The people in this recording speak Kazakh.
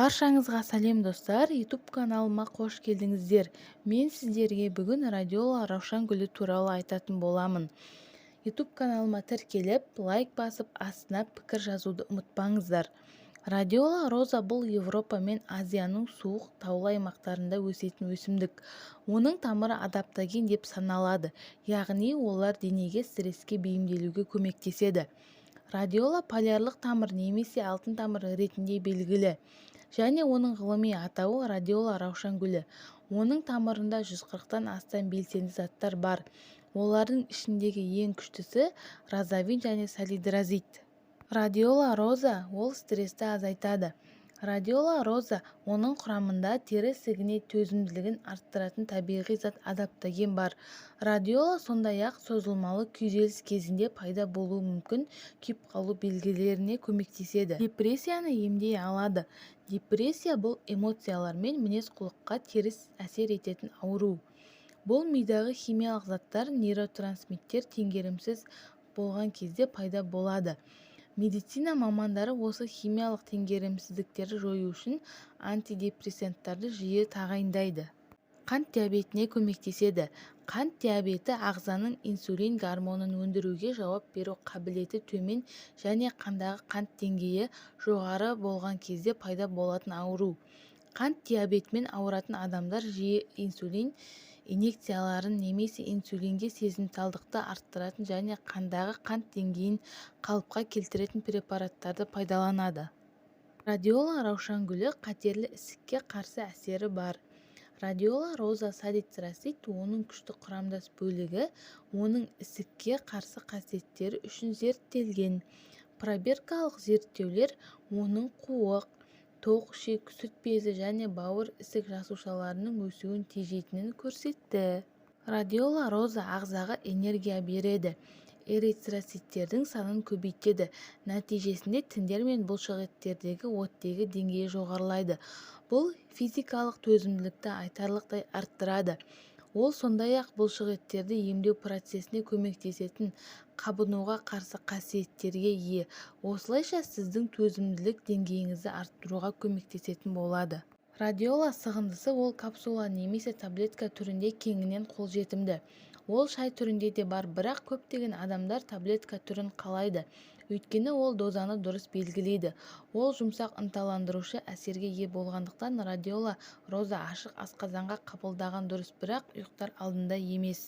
Баршаңызға сәлем, достар! YouTube каналыма қош келдіңіздер! Мен сіздерге бүгін радиола раушан гүлі туралы айтатын боламын. YouTube каналыма тіркеліп, лайк басып, астына пікір жазуды ұмытпаңыздар. Радиола роза – бұл Еуропа мен Азияның суық таулы аймақтарында өсетін өсімдік. Оның тамыры адаптоген деп саналады, яғни олар денеге стресске бейімделуге көмектеседі. Радиола полярлық тамыр немесе алтын тамыр ретінде белгілі және оның ғылыми атауы – радиола раушан гүлі. Оның тамырында 140-тан астам белсенді заттар бар. Олардың ішіндегі ең күштісі – розавин және салидразид. Радиола роза – ол стрессті азайтады. Радиола роза – оның құрамында тері ісігіне төзімділігін арттыратын табиғи зат адаптоген бар. Радиола сондай-ақ созылмалы күйзеліс кезінде пайда болуы мүмкін күйіп қалу белгілеріне көмектеседі. Депрессияны емдей алады. Депрессия – бұл эмоциялар мен мінез-құлыққа теріс әсер ететін ауру. Бұл мидағы химиялық заттар, нейротрансмиттер теңгерімсіз болған кезде пайда болады. Медицина мамандары осы химиялық теңгерімсіздіктерді жою үшін антидепрессанттарды жиі тағайындайды. Қант диабетіне көмектеседі. Қант диабеті – ағзаның инсулин гормонын өндіруге жауап беру қабілеті төмен және қандағы қант деңгейі жоғары болған кезде пайда болатын ауру. Қант диабетімен ауыратын адамдар жиі инсулин инъекцияларын немесе инсулинге сезімталдықты арттыратын және қандағы қант деңгейін қалыпқа келтіретін препараттарды пайдаланады. Радиола раушан гүлі қатерлі ісікке қарсы әсері бар. Радиола роза салицерасид, оның күшті құрамдас бөлігі, оның ісікке қарсы қасиеттері үшін зерттелген. Пробиркалық зерттеулер оның қуық, тоқ ішек, сүт безі және бауыр ісік жасушаларының өсуін тежейтінін көрсетті. Радиола роза ағзаға энергия береді, эритроциттердің санын көбейтеді. Нәтижесінде тіндер мен бұлшықеттердегі оттегі деңгейі жоғарылайды. Бұл физикалық төзімділікті айтарлықтай арттырады. Ол сондай-ақ бұлшықеттерді емдеу процесіне көмектесетін қабынуға қарсы қасиеттерге ие. Осылайша сіздің төзімділік деңгейіңізді арттыруға көмектесетін болады. Радиола сығындысы – ол капсула немесе таблетка түрінде кеңінен қолжетімді. Ол шай түрінде де бар, бірақ көптеген адамдар таблетка түрін қалайды, өйткені ол дозаны дұрыс белгілейді. Ол жұмсақ ынталандырушы әсерге ие болғандықтан, радиола роза ашық асқазанға қабылдаған дұрыс, бірақ ұйықтар алдында емес.